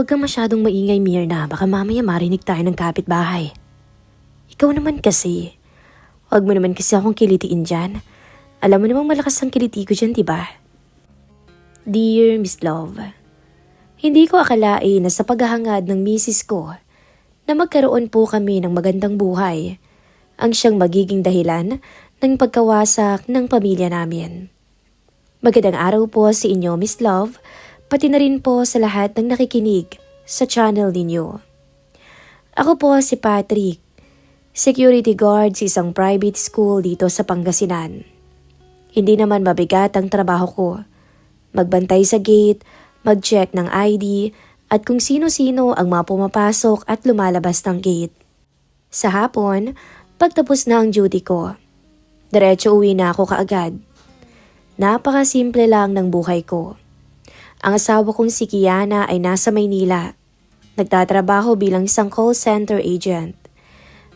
Huwag kang masyadong maingay, Myrna. Baka mamaya marinig tayo ng kapitbahay. Ikaw naman kasi. Huwag mo naman kasi akong kilitiin dyan. Alam mo namang malakas ang kiliti ko dyan, diba? Dear Miss Love, hindi ko akalain na sa paghahangad ng misis ko na magkaroon po kami ng magandang buhay ang siyang magiging dahilan ng pagkawasak ng pamilya namin. Magandang araw po sa inyo, Miss Love, pati na rin po sa lahat ng nakikinig sa channel ninyo. Ako po si Patrick, security guard sa isang private school dito sa Pangasinan. Hindi naman mabigat ang trabaho ko. Magbantay sa gate, mag-check ng ID, at kung sino-sino ang mga pumapasok at lumalabas ng gate. Sa hapon, pagtapos na ang duty ko, diretso uwi na ako kaagad. Napakasimple lang ng buhay ko. Ang asawa kong si Kiana ay nasa Maynila. Nagtatrabaho bilang isang call center agent.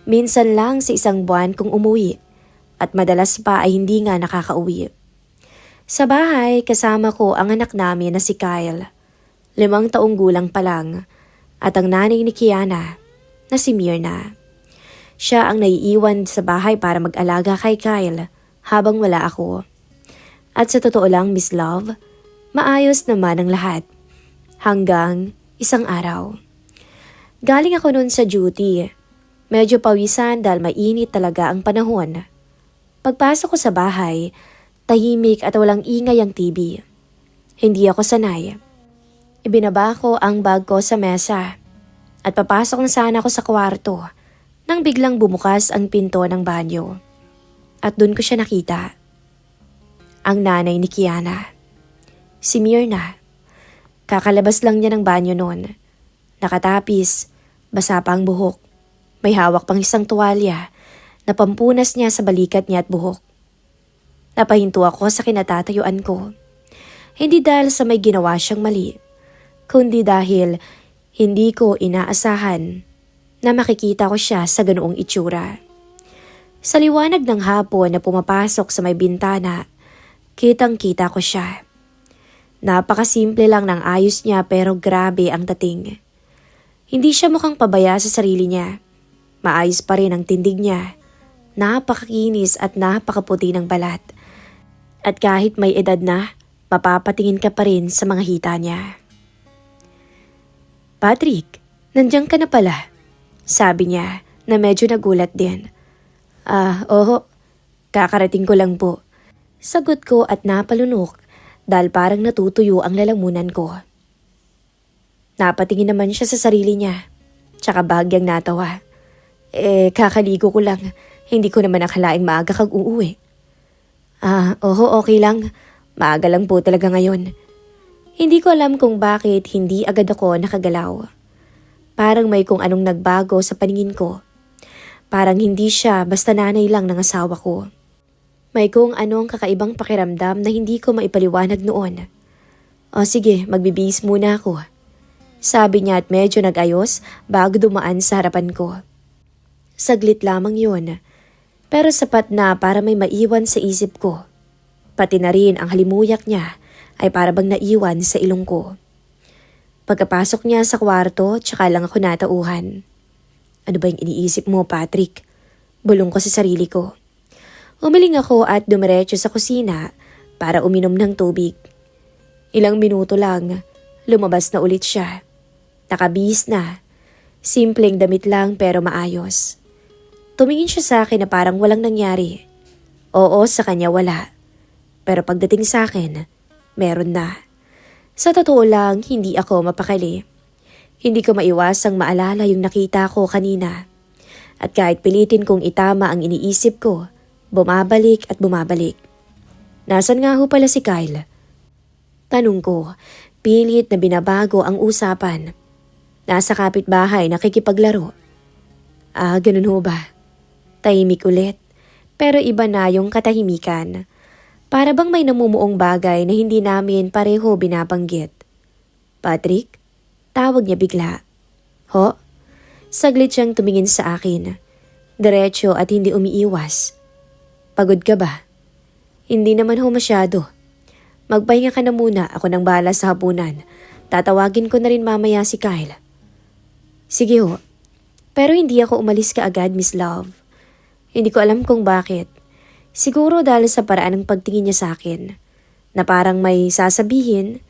Minsan lang sa isang buwan kung umuwi at madalas pa ay hindi nga nakakauwi. Sa bahay, kasama ko ang anak namin na si Kyle. 5 taong gulang pa lang. At ang nanay ni Kiana na si Myrna. Siya ang naiiwan sa bahay para mag-alaga kay Kyle habang wala ako. At sa totoo lang, Miss Love, maayos naman ang lahat. Hanggang isang araw. Galing ako noon sa duty. Medyo pawisan dahil mainit talaga ang panahon. Pagpasok ko sa bahay, tahimik at walang ingay ang TV. Hindi ako sanay. Ibinaba ko ang bag ko sa mesa at papasok na sana ako sa kwarto nang biglang bumukas ang pinto ng banyo. At doon ko siya nakita. Ang nanay ni Kiana. Si Myrna. Kakalabas lang niya ng banyo noon. Nakatapis, basa pa ang buhok. May hawak pang isang tuwalya na pampunas niya sa balikat niya at buhok. Napahinto ako sa kinatatayuan ko. Hindi dahil sa may ginawa siyang mali, kundi dahil hindi ko inaasahan na makikita ko siya sa ganoong itsura. Sa liwanag ng hapon na pumapasok sa may bintana, kitang-kita ko siya. Napakasimple lang ng ayos niya pero grabe ang dating. Hindi siya mukhang pabaya sa sarili niya. Maayos pa rin ang tindig niya. Napakakinis at napakaputi ng balat. At kahit may edad na, mapapatingin ka pa rin sa mga hita niya. Patrick, nandiyan ka na pala. Sabi niya na medyo nagulat din. Oo, kakarating ko lang po. Sagot ko at napalunok dahil parang natutuyo ang lalamunan ko. Napatingin naman siya sa sarili niya, tsaka bahagyang natawa. Kakaligo ko lang, hindi ko naman akalaing maaga kag uuwi. Oo, okay lang. Maaga lang po talaga ngayon. Hindi ko alam kung bakit hindi agad ako nakagalaw. Parang may kung anong nagbago sa paningin ko. Parang hindi siya basta nanay lang ng asawa ko. May kung anong kakaibang pakiramdam na hindi ko maipaliwanag noon. O sige, magbibihis muna ako. Sabi niya at medyo nag-ayos bago dumaan sa harapan ko. Saglit lamang yun. Pero sapat na para may maiwan sa isip ko. Pati na rin ang halimuyak niya ay para bang naiwan sa ilong ko. Pagkapasok niya sa kwarto, tsaka lang ako natauhan. Ano ba yung iniisip mo, Patrick? Bulong ko sa sarili ko. Umiling ako at dumiretso sa kusina para uminom ng tubig. Ilang minuto lang, lumabas na ulit siya. Nakabihis na. Simpleng damit lang pero maayos. Tumingin siya sa akin na parang walang nangyari. Oo, sa kanya wala. Pero pagdating sa akin, meron na. Sa totoo lang, hindi ako mapakali. Hindi ko maiwasang maalala yung nakita ko kanina. At kahit pilitin kong itama ang iniisip ko, bumabalik at bumabalik. Nasaan nga ho pala si Kyle? Tanong ko, pilit na binabago ang usapan. Nasa kapitbahay nakikipaglaro. Ganun ho ba? Tahimik ulit, pero iba na yung katahimikan. Para bang may namumuong bagay na hindi namin pareho binabanggit. Patrick? Tawag niya bigla. Ho? Saglit siyang tumingin sa akin. Diretso at hindi umiiwas. Pagod ka ba? Hindi naman ho masyado. Magpahinga ka na muna, ako nang bahala sa hapunan. Tatawagin ko na rin mamaya si Kyle. Sige ho. Pero hindi ako umalis kaagad, Miss Love. Hindi ko alam kung bakit. Siguro dahil sa paraan ng pagtingin niya sa akin. Na parang may sasabihin,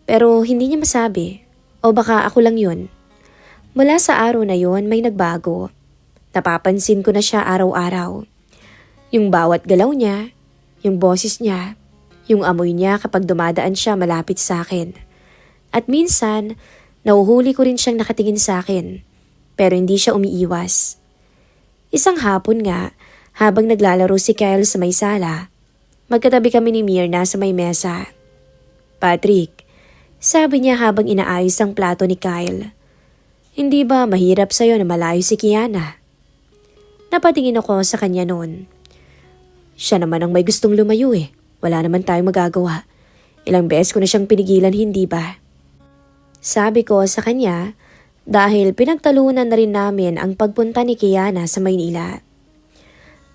pero hindi niya masabi. O baka ako lang yun. Mula sa araw na yon may nagbago. Napapansin ko na siya araw-araw. Yung bawat galaw niya, yung boses niya, yung amoy niya kapag dumadaan siya malapit sa akin. At minsan, nahuhuli ko rin siyang nakatingin sa akin, pero hindi siya umiiwas. Isang hapon nga, habang naglalaro si Kyle sa may sala, magkatabi kami ni Myrna sa may mesa. Patrick, sabi niya habang inaayos ang plato ni Kyle, hindi ba mahirap sa'yo na malayo si Kiana? Napatingin ako sa kanya noon. Siya naman ang may gustong lumayo eh. Wala naman tayong magagawa. Ilang beses ko na siyang pinigilan, hindi ba? Sabi ko sa kanya dahil pinagtalunan na rin namin ang pagpunta ni Kiana sa Maynila.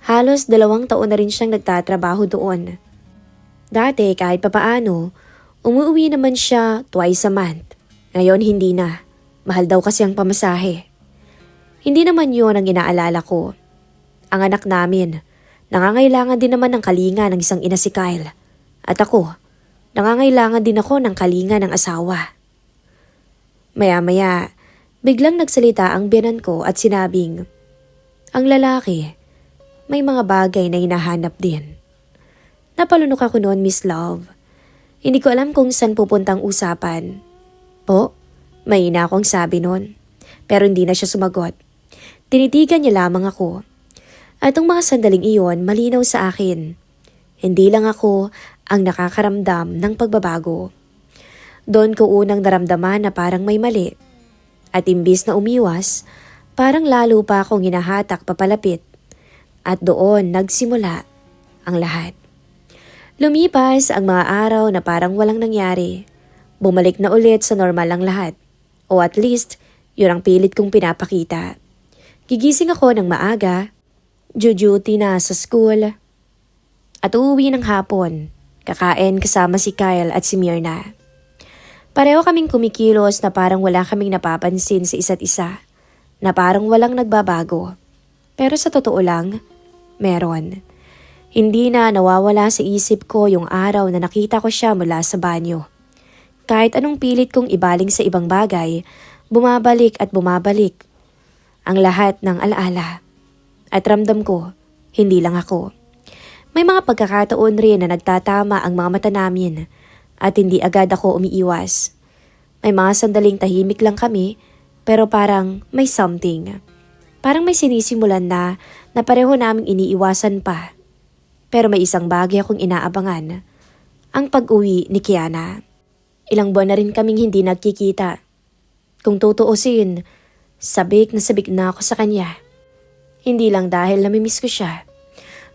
Halos 2 taon na rin siyang nagtatrabaho doon. Dati kahit papaano, umuwi naman siya twice a month. Ngayon hindi na. Mahal daw kasi ang pamasahe. Hindi naman yun ang inaalala ko. Ang anak namin, nangangailangan din naman ng kalinga ng isang ina si Kyle. At ako, nangangailangan din ako ng kalinga ng asawa. Maya-maya, biglang nagsalita ang biyanan ko at sinabing, ang lalaki, may mga bagay na hinahanap din. Napalunok ako noon, Miss Love. Hindi ko alam kung saan pupuntang usapan. Po, may ina akong sabi noon. Pero hindi na siya sumagot. Tinitigan niya lamang ako. At ang mga sandaling iyon malinaw sa akin. Hindi lang ako ang nakakaramdam ng pagbabago. Doon ko unang naramdaman na parang may mali. At imbis na umiwas, parang lalo pa akong hinahatak papalapit. At doon nagsimula ang lahat. Lumipas ang mga araw na parang walang nangyari. Bumalik na ulit sa normal ang lahat. O at least, yun ang pilit kong pinapakita. Gigising ako ng maaga, duty na sa school, at uuwi ng hapon, kakain kasama si Kyle at si Myrna. Pareho kaming kumikilos na parang wala kaming napapansin sa isa't isa, na parang walang nagbabago. Pero sa totoo lang, meron. Hindi na nawawala sa isip ko yung araw na nakita ko siya mula sa banyo. Kahit anong pilit kong ibaling sa ibang bagay, bumabalik at bumabalik ang lahat ng alaala. At ramdam ko, hindi lang ako. May mga pagkakataon rin na nagtatama ang mga mata namin at hindi agad ako umiiwas. May mga sandaling tahimik lang kami pero parang may something. Parang may sinisimulan na pareho naming iniiwasan pa. Pero may isang bagay akong inaabangan, ang pag-uwi ni Kiana. Ilang buwan na rin kaming hindi nagkikita. Kung tutuusin, sabik na ako sa kanya. Hindi lang dahil namimiss ko siya,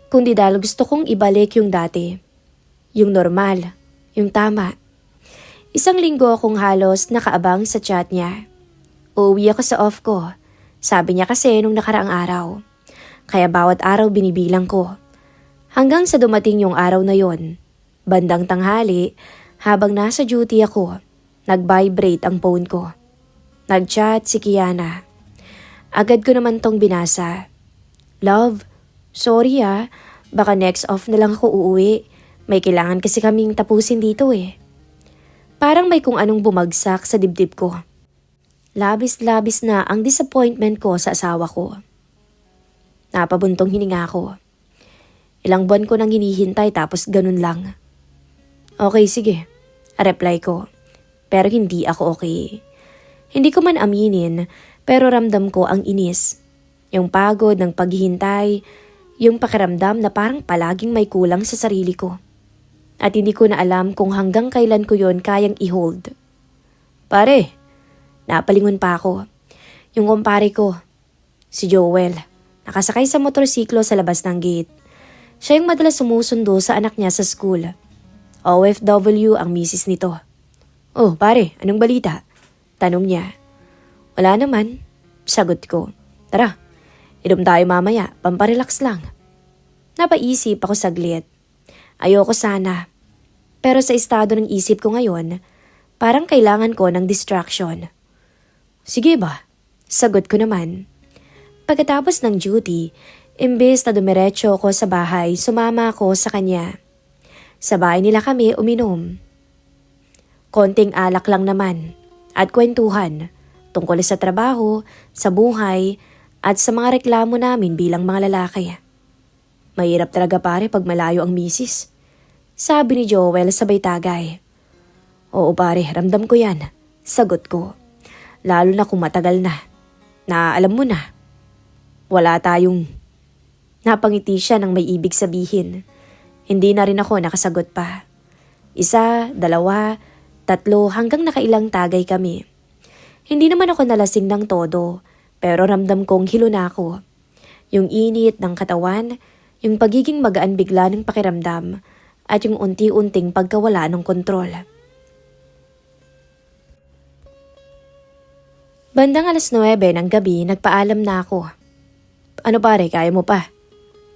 kundi dahil gusto kong ibalik yung dati. Yung normal, yung tama. Isang linggo akong halos nakaabang sa chat niya. Uuwi ako sa off ko, sabi niya kasi nung nakaraang araw. Kaya bawat araw binibilang ko. Hanggang sa dumating yung araw na yon, bandang tanghali, habang nasa duty ako, nag-vibrate ang phone ko. Nag-chat si Kiana. Agad ko naman tong binasa. Love, sorry baka next off na lang ako uuwi. May kailangan kasi kaming tapusin dito eh. Parang may kung anong bumagsak sa dibdib ko. Labis-labis na ang disappointment ko sa asawa ko. Napabuntong hininga ko. Ilang buwan ko nang hinihintay tapos ganun lang. Okay, sige. Reply ko. Pero hindi ako okay. Hindi ko man aminin, pero ramdam ko ang inis. Yung pagod ng paghihintay, yung pakiramdam na parang palaging may kulang sa sarili ko. At hindi ko na alam kung hanggang kailan ko yon kayang i-hold. Pare, napalingon pa ako. Yung kumpare ko, si Joel, nakasakay sa motorsiklo sa labas ng gate. Siya yung madalas sumusundo sa anak niya sa school. OFW ang misis nito. Oh, pare, anong balita? Tanong niya. Wala naman, sagot ko. Tara, inom tayo mamaya, pamparelax lang. Napaisip ako saglit. Ayoko sana. Pero sa estado ng isip ko ngayon, Parang kailangan ko ng distraction. Sige ba? Sagot ko naman. Pagkatapos ng duty, imbes na dumiretso ko sa bahay, sumama ako sa kanya. Sa bahay nila kami uminom. Konting alak lang naman at kwentuhan tungkol sa trabaho, sa buhay at sa mga reklamo namin bilang mga lalaki. Mahirap talaga pare pag malayo ang misis. Sabi ni Joel sabay tagay. Oo pare, ramdam ko yan. Sagot ko. Lalo na kung matagal na. Na alam mo na. Wala tayong... Napangiti siya ng may ibig sabihin. Hindi na rin ako nakasagot pa. 1, 2, 3 hanggang nakailang tagay kami. Hindi naman ako nalasing ng todo, pero ramdam kong hilo na ako. Yung init ng katawan, yung pagiging magaan bigla ng pakiramdam, at yung unti-unting pagkawala ng kontrol. Bandang 9:00 ng gabi, nagpaalam na ako. Ano pare, kaya mo pa?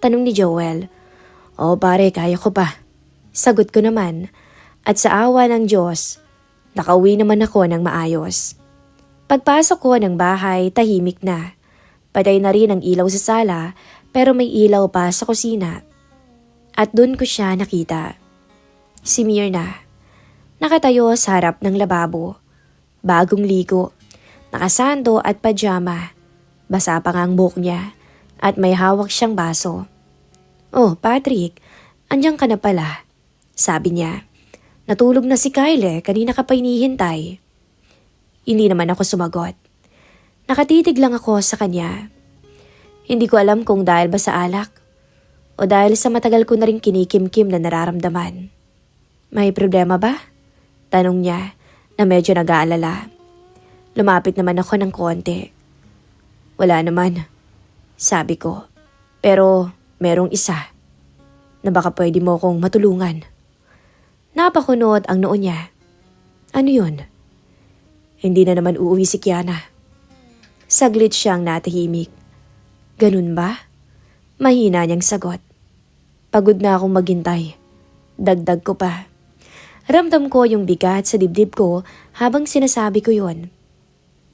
Tanong ni Joel. Oo pare, kaya ko pa. Sagot ko naman, at sa awa ng Diyos, nakauwi naman ako ng maayos. Pagpasok ko ng bahay, tahimik na. Patay na rin ang ilaw sa sala, pero may ilaw pa sa kusina. At dun ko siya nakita. Si Myrna. Nakatayo sa harap ng lababo. Bagong ligo. Nakasando at pajama. Basa pa nga ang buhok niya at may hawak siyang baso. Oh, Patrick, andiyan ka na pala. Sabi niya. Natulog na si Kyle kanina ka pa hinihintay. Hindi naman ako sumagot. Nakatitig lang ako sa kanya. Hindi ko alam kung dahil ba sa alak o dahil sa matagal ko na rin kinikim-kim na nararamdaman. May problema ba? Tanong niya na medyo nag-aalala. Lumapit naman ako ng konti. Wala naman, sabi ko. Pero merong isa na baka pwede mo kong matulungan. Napakunot ang noo niya. Ano yun? Hindi na naman uuwi si Kiana. Saglit siyang natahimik. Ganun ba? Mahina niyang sagot. Pagod na akong maghintay. Dagdag ko pa. Ramdam ko yung bigat sa dibdib ko habang sinasabi ko yun.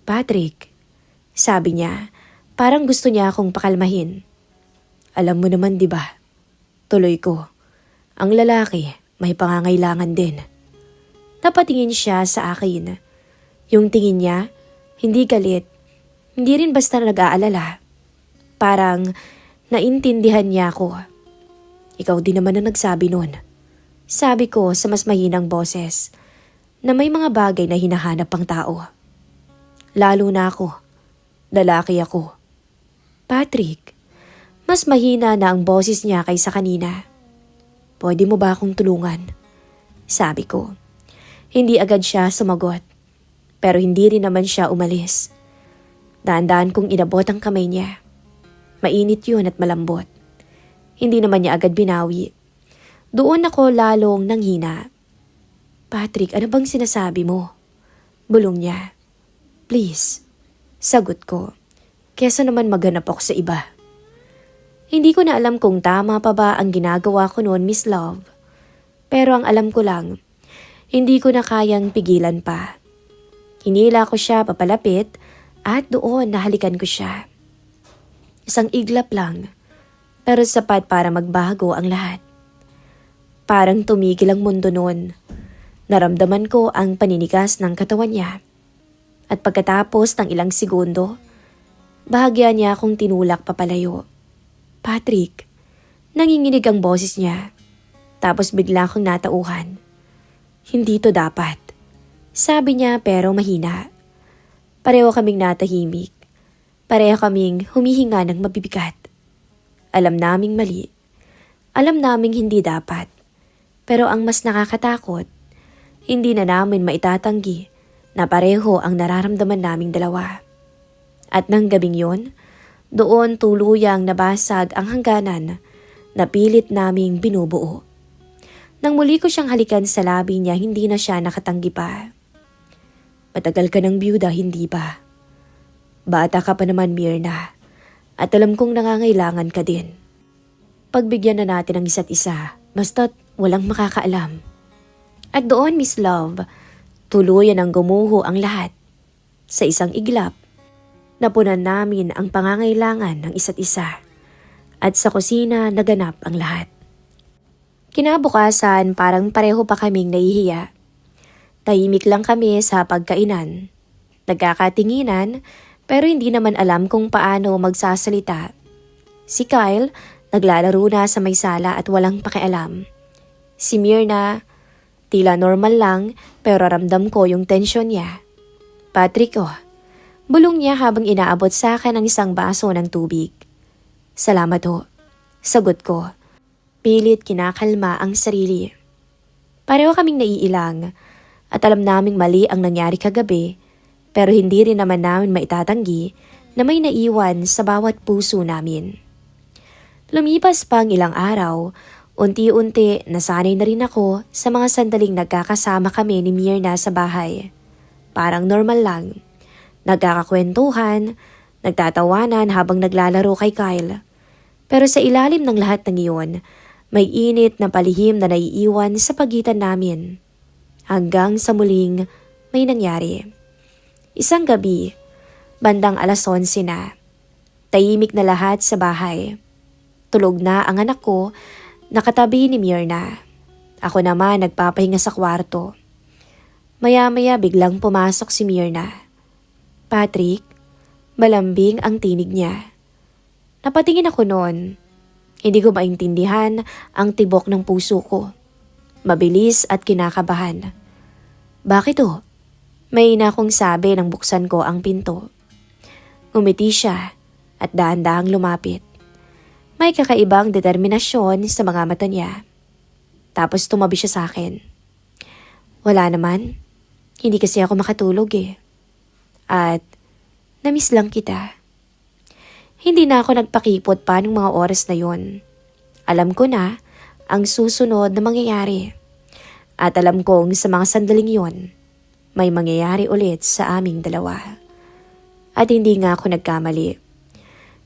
Patrick, sabi niya, parang gusto niya akong pakalmahin. Alam mo naman 'di ba? Tuloy ko. Ang lalaki may pangangailangan din. Napatingin siya sa akin. Yung tingin niya, hindi galit, hindi rin basta nag-aalala. Parang naintindihan niya ako. Ikaw din naman ang nagsabi nun. Sabi ko sa mas mahinang boses na may mga bagay na hinahanap pang tao. Lalo na ako. Lalaki ako. Patrick, mas mahina na ang boses niya kaysa kanina. Pwede mo ba akong tulungan? Sabi ko. Hindi agad siya sumagot. Pero hindi rin naman siya umalis. Daan-daan kong inabot ang kamay niya. Mainit yun at malambot. Hindi naman niya agad binawi. Doon ako lalong nanghina. Patrick, ano bang sinasabi mo? Bulong niya. Please. Sagot ko. Kesa naman maghanap ako sa iba. Hindi ko na alam kung tama pa ba ang ginagawa ko noon, Miss Love. Pero ang alam ko lang, hindi ko na kayang pigilan pa. Hinila ko siya papalapit at doon nahalikan ko siya. Isang iglap lang, pero sapat para magbago ang lahat. Parang tumigil ang mundo noon. Naramdaman ko ang paninigas ng katawan niya. At pagkatapos ng ilang segundo, bahagya niya akong tinulak papalayo. Patrick, nanginginig ang boses niya. Tapos bigla akong natauhan. Hindi to dapat. Sabi niya pero mahina. Pareho kaming natahimik. Pareho kaming humihinga ng mabibigat. Alam naming mali. Alam naming hindi dapat. Pero ang mas nakakatakot, hindi na namin maitatanggi na pareho ang nararamdaman naming dalawa. At nang gabing yon, doon tuluyang nabasag ang hangganan na pilit naming binubuo. Nang muli ko siyang halikan sa labi niya, hindi na siya nakatanggi pa. Matagal ka ng byuda, hindi ba? Bata ka pa naman, Myrna. At alam kong nangangailangan ka din. Pagbigyan na natin ang isa't isa, basta't walang makakaalam. At doon, Miss Love, Tuluyan ang gumuho ang lahat. Sa isang iglap, napunan namin ang pangangailangan ng isa't isa. At sa kusina naganap ang lahat. Kinabukasan parang pareho pa kaming nahihiya. Tahimik lang kami sa pagkainan. Nagkakatinginan pero hindi naman alam kung paano magsasalita. Si Kyle naglalaro na sa may sala at walang pakialam. Si Myrna, tila normal lang pero ramdam ko yung tensyon niya. Patrick bulong niya habang inaabot sa akin ang isang baso ng tubig. Salamat ho. Sagot ko. Pilit kinakalma ang sarili. Pareho kaming naiilang at alam naming mali ang nangyari kagabi pero hindi rin naman namin maitatanggi na may naiwan sa bawat puso namin. Lumipas pa ang ilang araw, unti-unti nasanay na rin ako sa mga sandaling nagkakasama kami ni Myrna sa bahay. Parang normal lang. Nagkakakwentuhan, nagtatawanan habang naglalaro kay Kyle. Pero sa ilalim ng lahat ng iyon, may init na palihim na naiiwan sa pagitan namin. Hanggang sa muling may nangyari. Isang gabi, bandang 11:00 na. Tahimik na lahat sa bahay. Tulog na ang anak ko, nakatabi ni Myrna. Ako naman nagpapahinga sa kwarto. Maya-maya biglang pumasok si Myrna. Patrick, malambing ang tinig niya. Napatingin ako noon. Hindi ko maintindihan ang tibok ng puso ko. Mabilis at kinakabahan. Bakit May ina kong sabi nang buksan ko ang pinto. Umiti siya at dahan-dahang lumapit. May kakaibang determinasyon sa mga mata niya. Tapos tumabi siya sa akin. Wala naman. Hindi kasi ako makatulog At namiss lang kita. Hindi na ako nagpakipot pa ng mga oras na yon. Alam ko na ang susunod na mangyayari. At alam kong sa mga sandaling yon, may mangyayari ulit sa aming dalawa. At hindi nga ako nagkamali.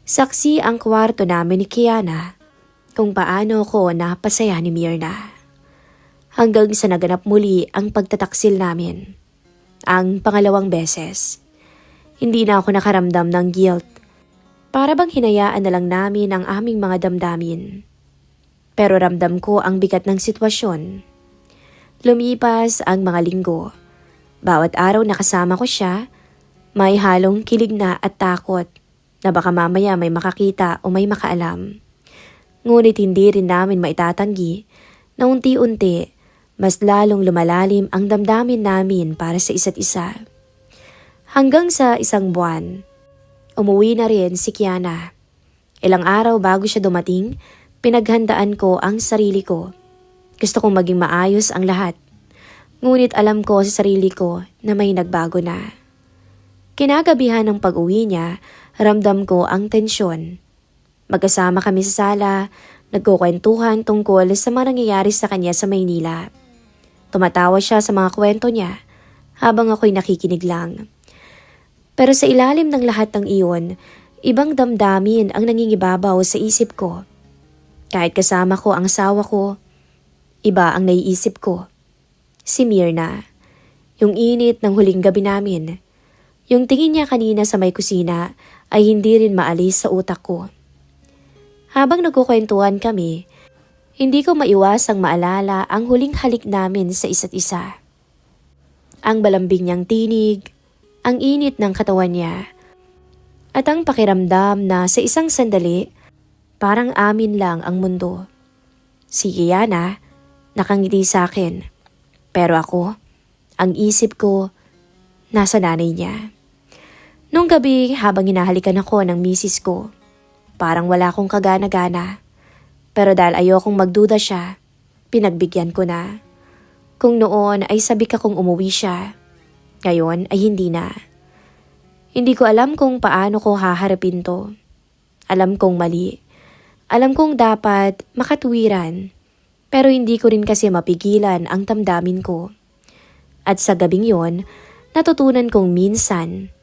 Saksi ang kwarto namin ni Kiana kung paano ko napasaya ni Myrna. Hanggang sa naganap muli ang pagtataksil namin. Ang pangalawang beses. Hindi na ako nakaramdam ng guilt. Para bang hinayaan na lang namin ang aming mga damdamin. Pero ramdam ko ang bigat ng sitwasyon. Lumipas ang mga linggo. Bawat araw nakasama ko siya, may halong kilig na at takot na baka mamaya may makakita o may makaalam. Ngunit hindi rin namin maitatanggi na unti-unti mas lalong lumalalim ang damdamin namin para sa isa't isa. Hanggang sa isang buwan, umuwi na rin si Kiana. Ilang araw bago siya dumating, pinaghandaan ko ang sarili ko. Gusto kong maging maayos ang lahat. Ngunit alam ko sa sarili ko na may nagbago na. Kinagabihan ng pag-uwi niya, ramdam ko ang tensyon. Magkasama kami sa sala, nagkukwentuhan tungkol sa mga nangyayari sa kanya sa Maynila. Tumatawa siya sa mga kwento niya habang ako'y nakikinig lang. Pero sa ilalim ng lahat ng iyon, ibang damdamin ang nangingibabaw sa isip ko. Kahit kasama ko ang asawa ko, iba ang naiisip ko. Si Myrna, yung init ng huling gabi namin, yung tingin niya kanina sa may kusina ay hindi rin maalis sa utak ko. Habang nagkukwentuhan kami, hindi ko maiwasang maalala ang huling halik namin sa isa't isa. Ang balambing niyang tinig, ang init ng katawan niya, at ang pakiramdam na sa isang sandali, parang amin lang ang mundo. Si Kiana, nakangiti sa akin. Pero ako, ang isip ko, nasa nanay niya. Nung gabi habang hinahalikan ako ng misis ko, parang wala akong kagana-gana. Pero dahil ayokong magduda siya, pinagbigyan ko na. Kung noon ay sabi ka kung umuwi siya, ngayon ay hindi na. Hindi ko alam kung paano ko haharapin to. Alam kong mali. Alam kong dapat makatuwiran. Pero hindi ko rin kasi mapigilan ang damdamin ko. At sa gabing yon, natutunan kong minsan,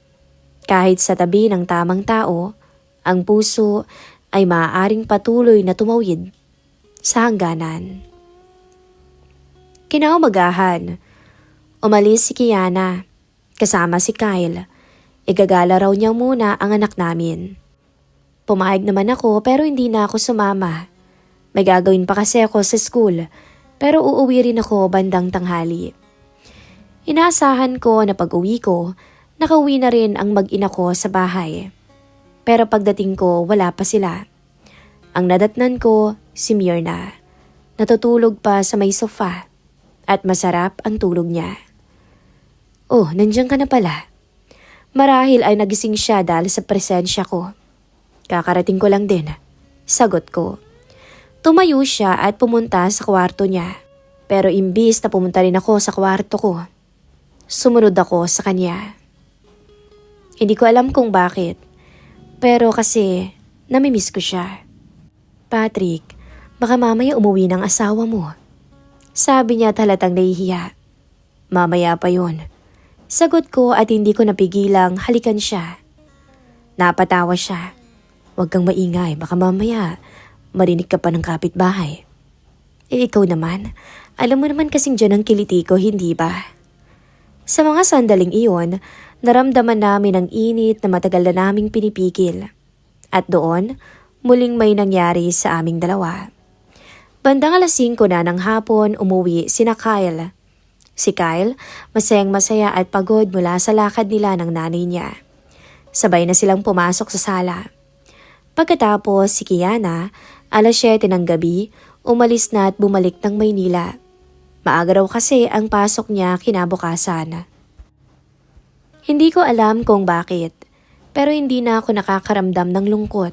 kahit sa tabi ng tamang tao, ang puso ay maaaring patuloy na tumawid sa hangganan. Kinaumagahan, Umalis si Kiana, kasama si Kyle. Igagala raw niya muna ang anak namin. Pumayag naman ako pero hindi na ako sumama. May gagawin pa kasi ako sa school pero uuwi rin ako bandang tanghali. Inaasahan ko na pag-uwi ko, nakauwi na rin ang mag-ina ko sa bahay. Pero pagdating ko wala pa sila. Ang nadatnan ko si Myrna. Natutulog pa sa may sofa at masarap ang tulog niya. Oh, nandiyan ka na pala. Marahil ay nagising siya dahil sa presensya ko. Kakarating ko lang din, sagot ko. Tumayo siya at pumunta sa kwarto niya. Pero imbis na pumunta rin ako sa kwarto ko, sumunod ako sa kanya. Hindi ko alam kung bakit, pero kasi namimiss ko siya. Patrick, baka mamaya umuwi ng asawa mo. Sabi niya halatang nahihiya. Mamaya pa yun. Sagot ko at hindi ko napigilang halikan siya. Napatawa siya. Huwag kang maingay, baka mamaya marinig ka pa ng kapitbahay. Ikaw naman, alam mo naman kasing dyan ang kiliti ko, hindi ba? Sa mga sandaling iyon, naramdaman namin ang init na matagal na naming pinipigil. At doon, muling may nangyari sa aming dalawa. Bandang 5:00 na ng hapon umuwi sina Kyle. Si Kyle, masayang-masaya at pagod mula sa lakad nila ng nanay niya. Sabay na silang pumasok sa sala. Pagkatapos si Kiana, 7:00 ng gabi, umalis na at bumalik ng Maynila. Maaga raw kasi ang pasok niya kinabukasan. Hindi ko alam kung bakit, pero hindi na ako nakakaramdam ng lungkot.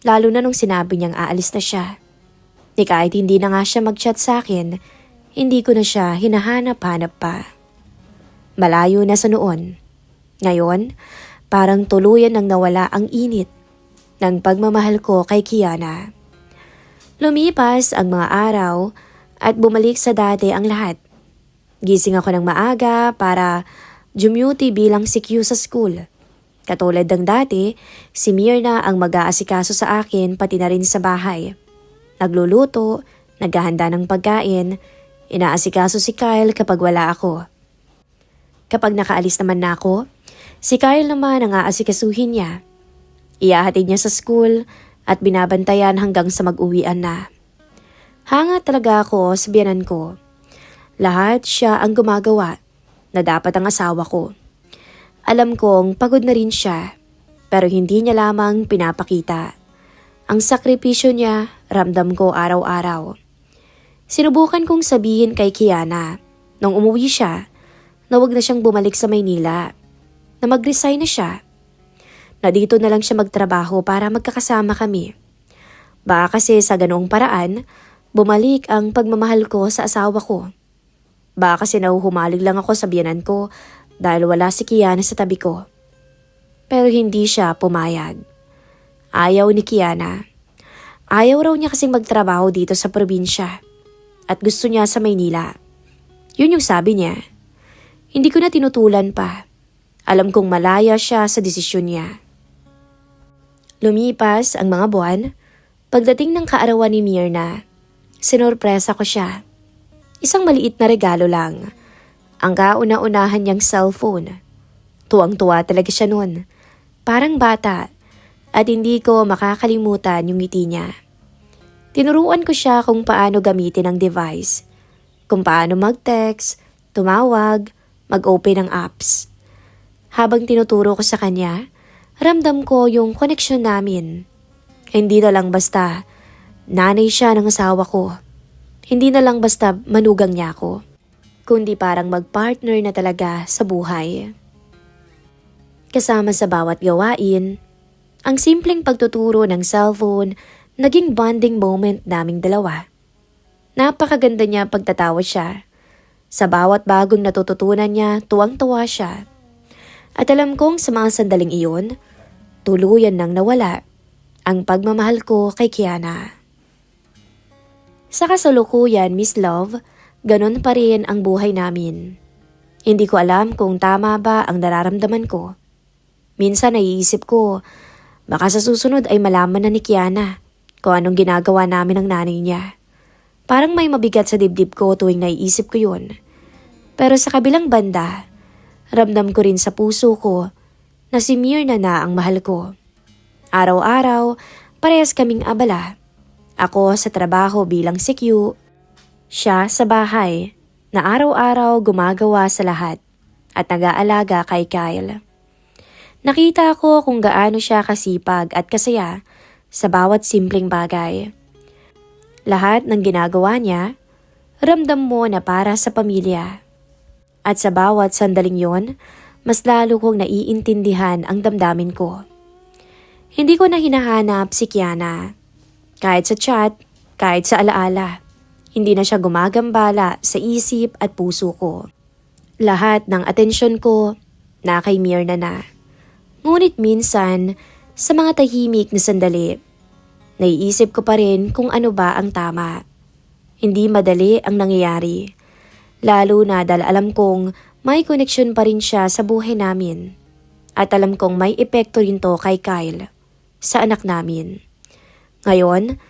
Lalo na nung sinabi niyang aalis na siya. Ni kahit hindi na nga siya mag-chat sa akin, hindi ko na siya hinahanap-hanap pa. Malayo na sa noon. Ngayon, parang tuluyan nang nawala ang init ng pagmamahal ko kay Kiana. Lumipas ang mga araw at bumalik sa dati ang lahat. Gising ako ng maaga para jumuti bilang CQ sa school. Katulad ng dati, si Myrna ang mag-aasikaso sa akin pati na rin sa bahay. Nagluluto, naghahanda ng pagkain, inaasikaso si Kyle kapag wala ako. Kapag nakaalis naman na ako, si Kyle naman ang aasikasuhin niya. Iyahatid niya sa school at binabantayan hanggang sa mag-uwian na. Hanga talaga ako sa biyanan ko. Lahat siya ang gumagawa na dapat ang asawa ko. Alam kong pagod na rin siya, pero hindi niya lamang pinapakita. Ang sakripisyo niya, ramdam ko araw-araw. Sinubukan kong sabihin kay Kiana, nung umuwi siya, na wag na siyang bumalik sa Maynila, na mag-resign na siya, na dito na lang siya magtrabaho para magkakasama kami. Baka kasi sa ganoong paraan, bumalik ang pagmamahal ko sa asawa ko. Baka kasi nahuhumalig lang ako sa biyanan ko dahil wala si Kiana sa tabi ko. Pero hindi siya pumayag. Ayaw ni Kiana. Ayaw raw niya kasing magtrabaho dito sa probinsya at gusto niya sa Maynila. Yun yung sabi niya. Hindi ko na tinutulan pa. Alam kong malaya siya sa desisyon niya. Lumipas ang mga buwan. Pagdating ng kaarawan ni Myrna, sinorpresa ko siya. Isang maliit na regalo lang. Ang kauna-unahan niyang cellphone. Tuwang-tuwa talaga siya nun. Parang bata. At hindi ko makakalimutan yung ngiti niya. Tinuruan ko siya kung paano gamitin ang device. Kung paano mag-text, tumawag, mag-open ng apps. Habang tinuturo ko sa kanya, ramdam ko yung koneksyon namin. Hindi na lang basta nanay siya ng asawa ko. Hindi na lang basta manugang niya ako. Kundi parang mag-partner na talaga sa buhay. Kasama sa bawat gawain, ang simpleng pagtuturo ng cellphone naging bonding moment naming dalawa. Napakaganda niya pagtatawa siya. Sa bawat bagong natututunan niya, tuwang-tuwa siya. At alam kong sa mga sandaling iyon, tuluyan nang nawala ang pagmamahal ko kay Kiana. Sa kasalukuyan, Miss Love, ganun pa rin ang buhay namin. Hindi ko alam kung tama ba ang nararamdaman ko. Minsan naiisip ko, baka sa susunod ay malaman na ni Kiana kung anong ginagawa namin ng nanay niya. Parang may mabigat sa dibdib ko tuwing naiisip ko yun. Pero sa kabilang banda, ramdam ko rin sa puso ko na si Myrna na ang mahal ko. Araw-araw, parehas kaming abala. Ako sa trabaho bilang CQ, siya sa bahay na araw-araw gumagawa sa lahat at nag-aalaga kay Kyle. Nakita ko kung gaano siya kasipag at kasaya sa bawat simpleng bagay. Lahat ng ginagawa niya, ramdam mo na para sa pamilya. At sa bawat sandaling yon, mas lalo kong naiintindihan ang damdamin ko. Hindi ko na hinahanap si Kiana. Kahit sa chat, kahit sa alaala, hindi na siya gumagambala sa isip at puso ko. Lahat ng atensyon ko na kay Myrna na. Ngunit minsan, sa mga tahimik na sandali, naiisip ko pa rin kung ano ba ang tama. Hindi madali ang nangyayari, lalo na dahil alam kong may koneksyon pa rin siya sa buhay namin. At alam kong may epekto rin to kay Kyle, sa anak namin. Ngayon,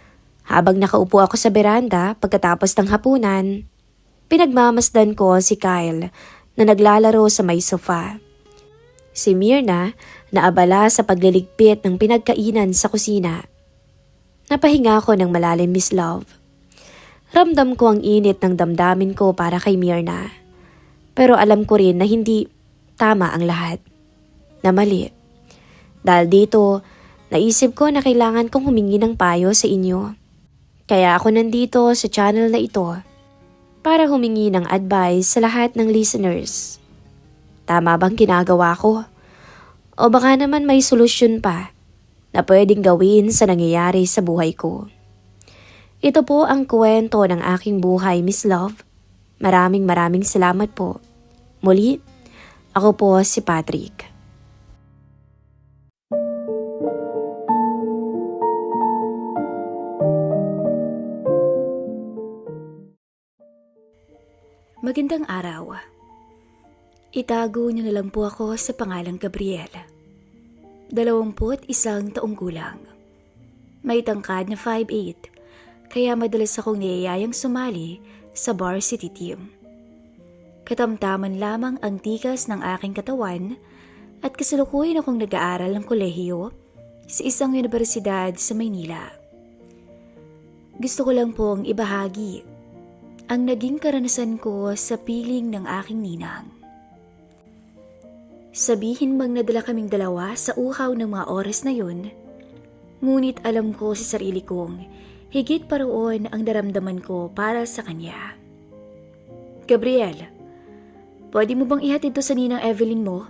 habang nakaupo ako sa beranda pagkatapos ng hapunan, pinagmamasdan ko si Kyle na naglalaro sa may sofa. Si Myrna na abala sa pagliligpit ng pinagkainan sa kusina. Napahinga ako ng malalim, Miss Love. Ramdam ko ang init ng damdamin ko para kay Myrna. Pero alam ko rin na hindi tama ang lahat. Na mali. Dahil dito, naisip ko na kailangan kong humingi ng payo sa inyo. Kaya ako nandito sa channel na ito para humingi ng advice sa lahat ng listeners. Tama bang ginagawa ko? O baka naman may solusyon pa na pwedeng gawin sa nangyayari sa buhay ko. Ito po ang kwento ng aking buhay, Miss Love. Maraming salamat po. Muli, ako po si Patrick. Magandang araw. Itago niyo na lang po ako sa pangalang Gabriel. 21 taong gulang. May tangkad na 5'8", kaya madalas akong niyayayang sumali sa varsity team. Katamtaman lamang ang tikas ng aking katawan at kasalukuyan akong nag-aaral ng kolehiyo sa isang universidad sa Maynila. Gusto ko lang pong ibahagi ang naging karanasan ko sa piling ng aking ninang. Sabihin mang nadala kaming dalawa sa uhaw ng mga oras na yun, ngunit alam ko sa sarili kong higit pa roon ang naramdaman ko para sa kanya. Gabriel, pwede mo bang ihatid to sa ninang Evelyn mo?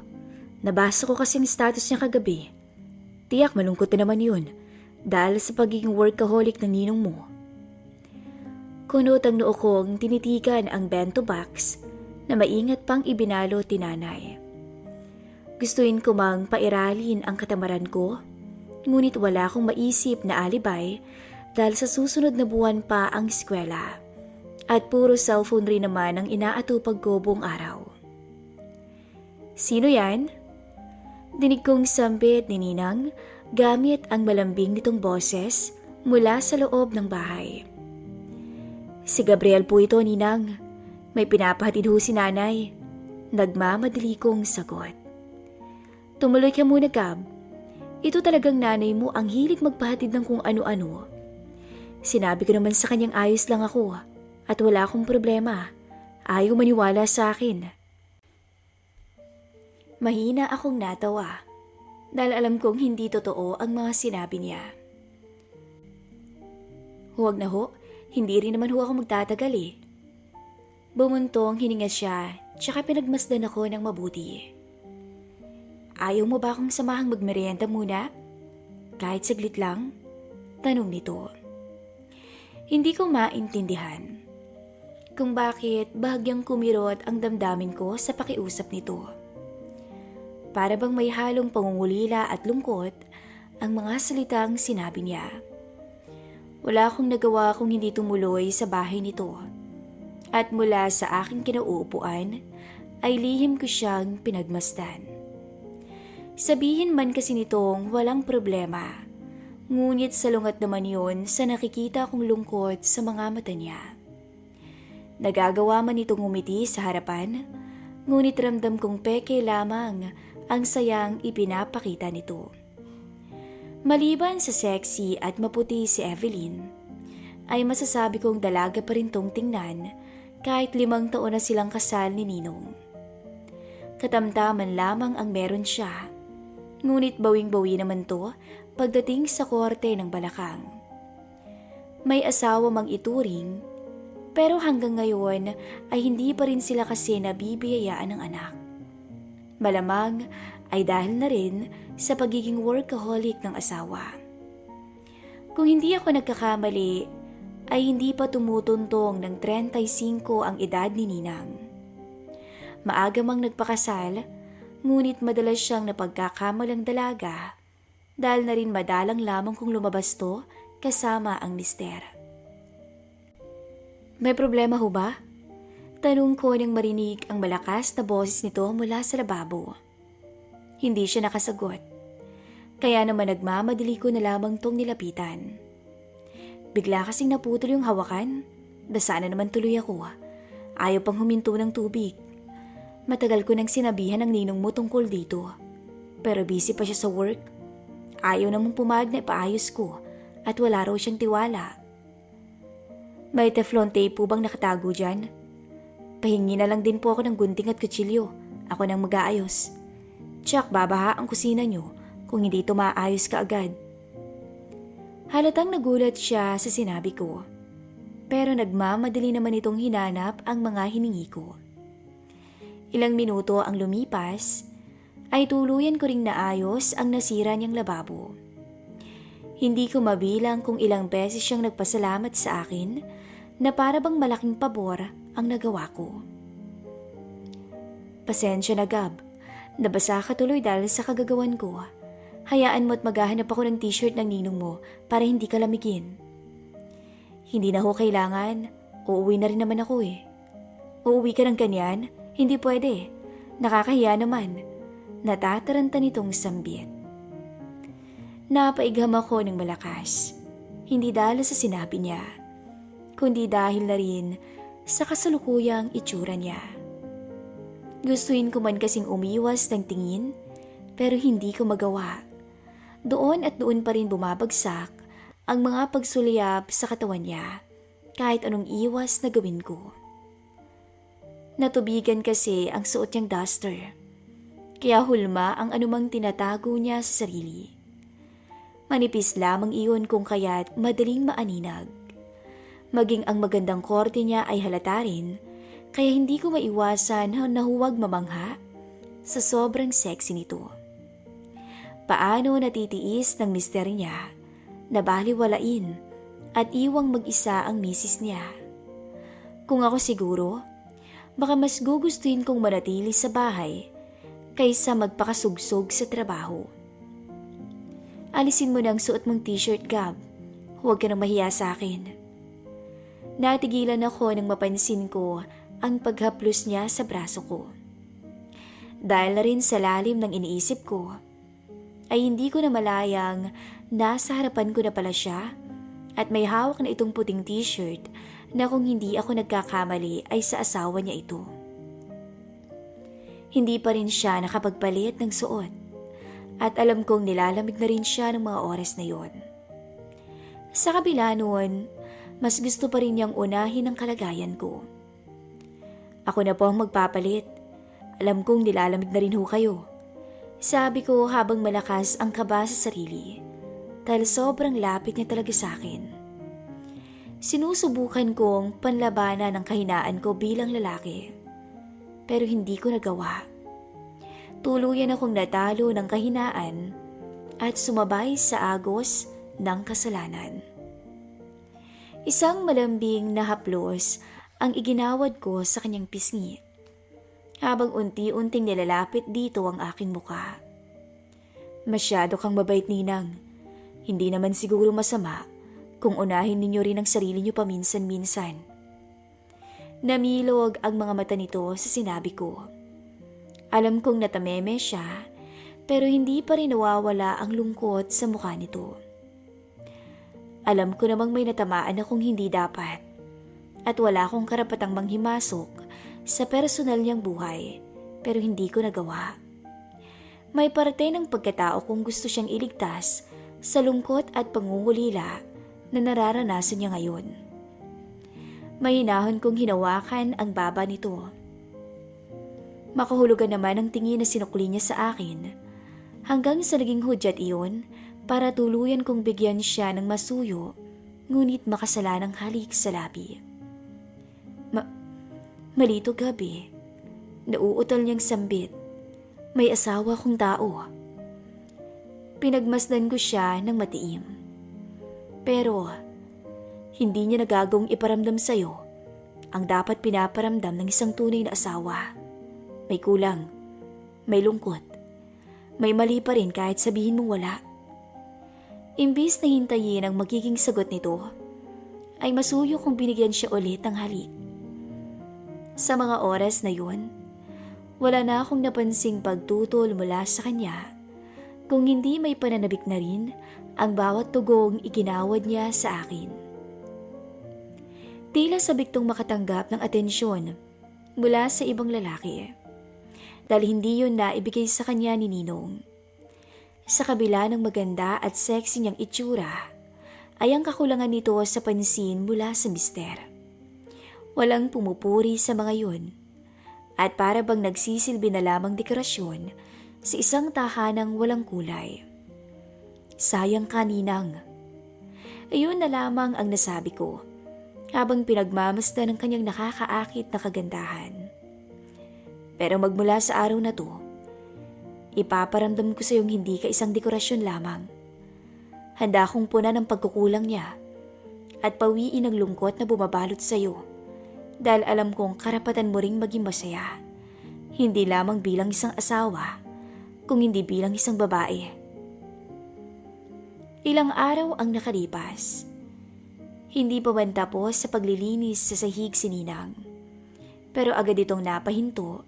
Nabasa ko kasi ang status niya kagabi. Tiyak malungkot na naman yun dahil sa pagiging workaholic ng ninong mo. Kunot ang noo kong tinitikan ang bento box na maingat pang ibinalo tinanay. Gustuin ko mang pairalin ang katamaran ko, ngunit wala akong maisip na alibay dahil sa susunod na buwan pa ang eskwela at puro cellphone rin naman ang inaatupag ko buong araw. Sino yan? Dinig kong sambit ni Ninang gamit ang malambing nitong boses mula sa loob ng bahay. Si Gabriel po ito, Ninang. May pinapahatid ho si nanay. Nagmamadali kong sagot. Tumuloy ka muna, Gab. Ito talagang nanay mo ang hilig magpahatid ng kung ano-ano. Sinabi ko naman sa kanyang ayos lang ako at wala akong problema. Ayaw maniwala sa akin. Mahina akong natawa dahil alam kong hindi totoo ang mga sinabi niya. Huwag na ho, hindi rin naman ho ako magtatagal eh. Bumuntong hininga siya, tsaka pinagmasdan ako ng mabuti. Ayaw mo ba akong samahang magmerienda muna? Kahit saglit lang? Tanong nito. Hindi ko maintindihan kung bakit bahagyang kumirot ang damdamin ko sa pakiusap nito. Para bang may halong pangungulila at lungkot ang mga salitang sinabi niya. Wala akong nagawa kung hindi tumuloy sa bahay nito. At mula sa aking kinauupuan ay lihim ko siyang pinagmasdan. Sabihin man kasi nitong walang problema, ngunit salungat naman yun sa nakikita kong lungkot sa mga mata niya. Nagagawa man itong umiti sa harapan, ngunit ramdam kong peke lamang ang sayang ipinapakita nito. Maliban sa sexy at maputi si Evelyn, ay masasabi kong dalaga pa rin tong tingnan kahit 5 taon na silang kasal ni Ninong. Katamtaman lamang ang meron siya, ngunit bawing-bawi naman to pagdating sa korte ng balakang. May asawa mang ituring, pero hanggang ngayon ay hindi pa rin sila kasi nabibiyayaan ng anak. Malamang ay dahil na rin sa pagiging workaholic ng asawa. Kung hindi ako nagkakamali, ay hindi pa tumutuntong ng 35 ang edad ni Ninang. Maaga mang nagpakasal, ngunit madalas siyang napagkakamalang dalaga dahil na rin madalang lamang kung lumabas to kasama ang mister. May problema ho ba? Tanong ko nang marinig ang malakas na boses nito mula sa lababo. Hindi siya nakasagot, kaya naman nagmamadali ko na lamang tong nilapitan. Bigla kasing naputol yung hawakan, basa na naman tuloy ako. Ayaw pang huminto ng tubig. Matagal ko nang sinabihan ng ninong mo tungkol dito, pero busy pa siya sa work. Ayaw namang pumayag na ipaayos ko at wala raw siyang tiwala. May teflon tape po bang nakatago dyan? Pahingi na lang din po ako ng gunting at kutsilyo. Ako nang mag-aayos. Tsak, babaha ang kusina nyo kung hindi ito maayos ka agad. Halatang nagulat siya sa sinabi ko. Pero nagmamadali naman itong hinanap ang mga hiningi ko. Ilang minuto ang lumipas, ay tuluyan ko ring naayos ang nasira niyang lababo. Hindi ko mabilang kung ilang beses siyang nagpasalamat sa akin na para bang malaking pabor ang nagawa ko. Pasensya na Gab, nabasa ka tuloy dahil sa kagagawan ko. Hayaan mo't maghahanap ako ng t-shirt ng ninong mo para hindi ka lamigin. Hindi na ho kailangan, uuwi na rin naman ako eh. Uuwi ka ng ganyan? Hindi pwede, nakakahiya naman. Natataranta nitong sambit. Napaigham ako ng malakas, hindi dahil sa sinabi niya, kundi dahil na rin sa kasalukuyang itsura niya. Gustuin ko man kasing umiwas ng tingin, pero hindi ko magawa. Doon at doon pa rin bumabagsak ang mga pagsuliyap sa katawan niya, kahit anong iwas na gawin ko. Natubigan kasi ang suot niyang duster, kaya hulma ang anumang tinatago niya sa sarili. Manipis lamang iyon kung kaya't madaling maaninag. Maging ang magandang korte niya ay halata rin, kaya hindi ko maiwasan na huwag mamangha sa sobrang sexy nito. Paano natitiis ng mister niya na baliwalain at iwang mag-isa ang misis niya? Kung ako siguro, baka mas gugustuhin kong manatili sa bahay kaysa magpakasugsog sa trabaho. Alisin mo na ang suot mong t-shirt, Gab. Huwag ka nang mahiya sa akin. Natigilan ako nang mapansin ko ang paghaplos niya sa braso ko. Dahil na rin sa lalim ng iniisip ko, ay hindi ko na malayang nasa harapan ko na pala siya at may hawak na itong puting t-shirt na kung hindi ako nagkakamali ay sa asawa niya ito. Hindi pa rin siya nakapagpalit ng suot at alam kong nilalamig na rin siya ng mga oras na yon. Sa kabila noon, mas gusto pa rin niyang unahin ang kalagayan ko. Ako na po ang magpapalit. Alam kong nilalamig na rin ho kayo. Sabi ko habang malakas ang kaba sa sarili dahil sobrang lapit niya talaga sa akin. Sinusubukan kong panlabanan ang kahinaan ko bilang lalaki, pero hindi ko nagawa. Tuluyan akong natalo ng kahinaan at sumabay sa agos ng kasalanan. Isang malambing na haplos ang iginawad ko sa kanyang pisngi, habang unti-unting nilalapit dito ang aking muka. Masyado kang mabait, Ninang. Hindi naman siguro masama kung unahin ninyo rin ang sarili nyo paminsan-minsan. Namilog ang mga mata nito sa sinabi ko. Alam kong natameme siya, pero hindi pa rin nawawala ang lungkot sa mukha nito. Alam ko namang may natamaan akong hindi dapat. at wala akong karapatang manghimasok sa personal niyang buhay, pero hindi ko nagawa. May parte ng pagkatao kong gusto siyang iligtas sa lungkot at pangungulila na nararanasan niya ngayon. Mahinahon kong hinawakan ang baba nito. Makahulugan naman ang tingin na sinukli niya sa akin, hanggang sa naging hudyat iyon para tuluyan kong bigyan siya ng masuyo, ngunit makasalanang halik sa labi. Malito gabi, nauutal niyang sambit, may asawa kong tao. Pinagmasdan ko siya ng matiim. Pero, hindi niya nagagawang iparamdam sa'yo ang dapat pinaparamdam ng isang tunay na asawa. May kulang, may lungkot, may mali pa rin kahit sabihin mong wala. Imbis na hintayin ang magiging sagot nito, ay masuyo kong binigyan siya ulit ng halik. Sa mga oras na yun, wala na akong napansing pagtutol mula sa kanya, kung hindi may pananabik na rin ang bawat tugong iginawad niya sa akin. Tila sabik tong makatanggap ng atensyon mula sa ibang lalaki, dahil hindi yun naibigay sa kanya ni Ninong. Sa kabila ng maganda at sexy niyang itsura, ay ang kakulangan nito sa pansin mula sa mister. Walang pumupuri sa mga yun, at para bang nagsisilbi na lamang dekorasyon sa isang tahanang walang kulay. Sayang ka, Ninang. Ayun na lamang ang nasabi ko, habang pinagmamasdan ng kanyang nakakaakit na kagandahan. Pero magmula sa araw na to, ipaparamdam ko sa iyong hindi ka isang dekorasyon lamang. Handa akong punan ng pagkukulang niya at pawiin ang lungkot na bumabalot sa iyo, dahil alam kong karapatan mo ring maging masaya, hindi lamang bilang isang asawa, kung hindi bilang isang babae. Ilang araw ang nakalipas. Hindi pa man tapos sa paglilinis sa sahig si Ninang, pero agad itong napahinto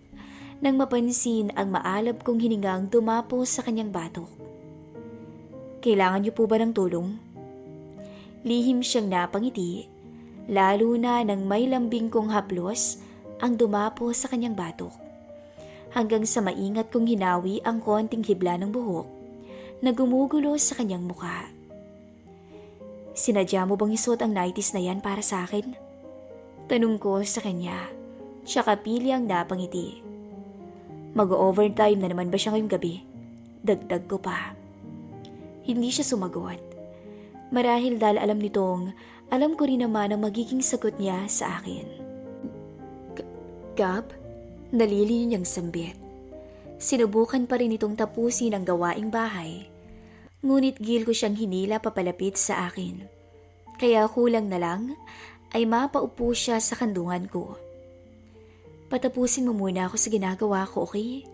nang mapansin ang maalab kong hiningang dumapos sa kanyang batok. Kailangan niyo po ba ng tulong? Lihim siyang napangiti, lalo na nang may lambing kong haplos ang dumapo sa kanyang batok, hanggang sa maingat kong hinawi ang konting hibla ng buhok na gumugulo sa kanyang mukha. Sinadya mo bang isuot ang nighties na yan para sa akin? Tanong ko sa kanya, siya kapili ang napangiti. Mag-overtime na naman ba siya ngayong gabi? Dagdag ko pa. Hindi siya sumagot. Marahil dahil alam ko rin naman ang magiging sagot niya sa akin. Gab, nalilin niyang sambit. Sinubukan pa rin itong tapusin ang gawaing bahay, ngunit gil ko siyang hinila papalapit sa akin. Kaya kulang na lang ay mapaupo siya sa kandungan ko. Patapusin mo muna ako sa ginagawa ko, okay?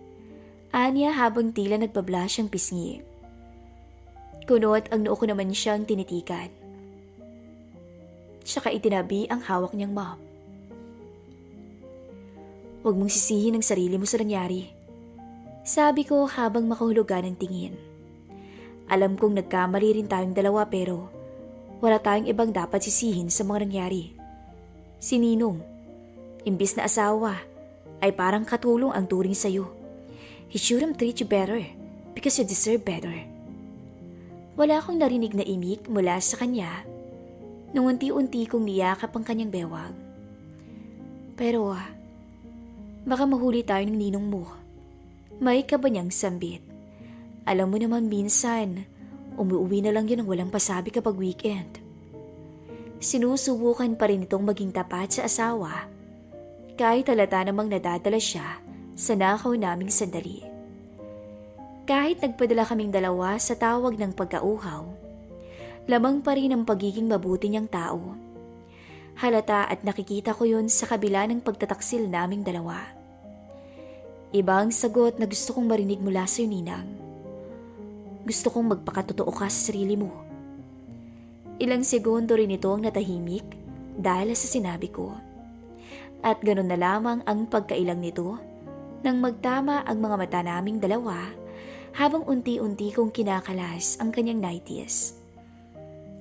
Anya habang tila nagpabla siyang pisngi. Kunot ang noo ko naman siyang tinitikan. Tsaka itinabi ang hawak niyang mop. Huwag mong sisihin ang sarili mo sa nangyari, sabi ko habang makahulugan ng tingin. Alam kong nagkamali rin tayong dalawa, pero wala tayong ibang dapat sisihin sa mga nangyari. Si Ninong, imbis na asawa, ay parang katulong ang turing sa'yo. He shouldn't treat you better because you deserve better. Wala akong narinig na imik mula sa kanya nung unti-unti kong niyakap ang kanyang bewang. Pero baka mahuli tayo ng ninong mo. May kabanyang sambit. Alam mo naman minsan, umuwi na lang yun ng walang pasabi kapag weekend. Sinusubukan pa rin itong maging tapat sa asawa, kahit halata namang nadadala siya sa nakaw naming sandali. Kahit nagpadala kaming dalawa sa tawag ng pagkauhaw, lamang pa rin ang pagiging mabuti niyang tao. Halata at nakikita ko yun sa kabila ng pagtataksil naming dalawa. Iba ang sagot na gusto kong marinig mula sa'yo, Ninang. Gusto kong magpakatotoo ka sa sarili mo. Ilang segundo rin ito ang natahimik dahil sa sinabi ko. At ganun na lamang ang pagkailang nito nang magtama ang mga mata naming dalawa habang unti-unti kong kinakalas ang kanyang nighties.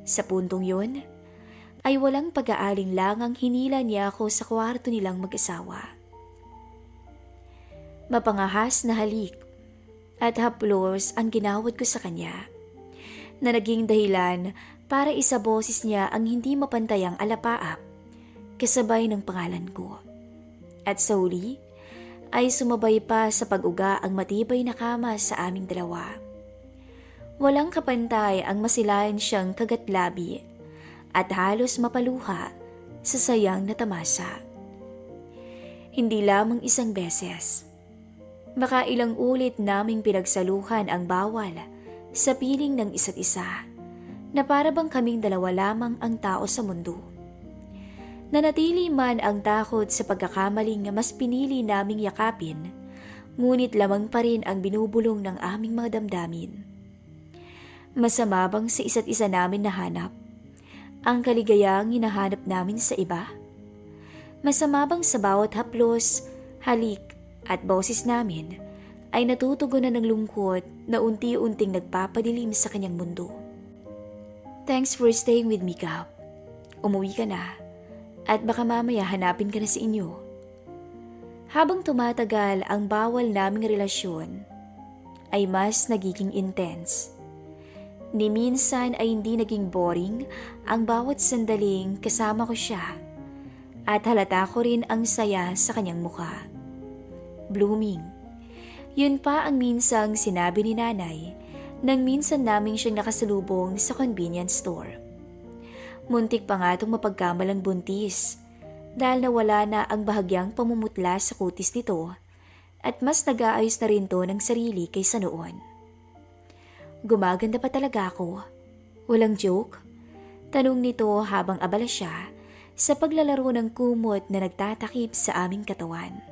Sa puntong yun, ay walang pag-aalinlangang hinila niya ako sa kwarto nilang mag-asawa. Mapangahas na halik at haplos ang ginawad ko sa kanya, na naging dahilan para isaboses niya ang hindi mapantayang alapaap kasabay ng pangalan ko. At sa huli, ay sumabay pa sa pag-uga ang matibay na kama sa aming dalawa. Walang kapantay ang masilayan siyang kagatlabi at halos mapaluha sa sayang na tamasa. Hindi lamang isang beses, baka ilang ulit naming pinagsaluhan ang bawal sa piling ng isa't isa, na para bang kaming dalawa lamang ang tao sa mundo. Nanatili man ang takot sa pagkakamaling na mas pinili naming yakapin, ngunit lamang pa rin ang binubulong ng aming mga damdamin. Masama bang sa isa't isa namin nahanap ang kaligayang hinahanap namin sa iba? Masama bang sa bawat haplos, halik at boses namin ay natutugunan ng lungkot na unti-unting nagpapadilim sa kanyang mundo? Thanks for staying with me, Kap. Umuwi ka na at baka mamaya hanapin ka na sa inyo. Habang tumatagal ang bawal naming relasyon, ay mas nagiging intense. Ni minsan ay hindi naging boring ang bawat sandaling kasama ko siya, at halata ko rin ang saya sa kanyang mukha. Blooming. Yun pa ang minsang sinabi ni nanay nang minsan namin siyang nakasalubong sa convenience store. Muntik pa nga itong mapagkamalang buntis dahil nawala na ang bahagyang pamumutla sa kutis nito at mas nag-aayos na rin to ng sarili kaysa noon. Gumaganda pa talaga ako. Walang joke? Tanong nito habang abala siya sa paglalaro ng kumot na nagtatakip sa aming katawan.